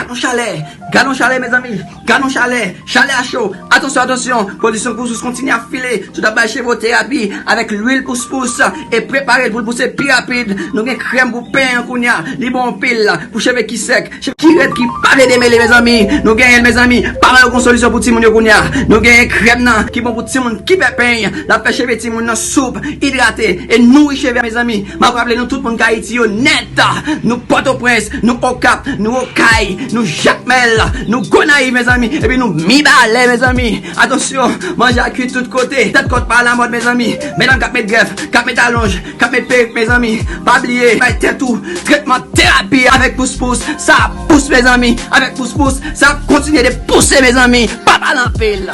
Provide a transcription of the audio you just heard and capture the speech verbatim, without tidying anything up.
Yon chalè, gad yon chalè, mezanmi, gad yon chalè, chalè a cho. Atansyon, atansyon, pwodui Pouspous kontinye ap file, tout ap bay cheve w terapi avèk lwil Pouspous e prepare l pou l pouse pi rapid. Nou gen krèm pou penyen an kounye a, li bon anpil pou cheve ki sèk, cheve ki rèd, ki pa vle demele, mezanmi. Nou genyen l, mezanmi, pa mal, nou gen yon solisyon pou timoun yo kounye a. Nou genyen krèm nan ki bon pou timoun ki pè penyen, l ap fè cheve timoun nan soup, idrate e nouri cheve a, mezanmi. M ap raple nou, tout moun k Ayiti yo nèt. Nou Pòtoprens, nou Okap, nou Okay, nou Jakmèl, nou Gonayiv, mezanmi, epi nou Mibalè, mezanmi. Atansyon, manje a kwit tout kote. Tèt kòt pa alamòd, mezanmi. Medam k ap met grèf, k ap met alonj, k ap met perik, mezanmi, pa bliye bay tèt ou tretman terapi avèk Pouspous. Sa ap pous, mezanmi. Avèk Pouspous, sa ap kontinye de pouse, mezanmi. Pa pale anpil.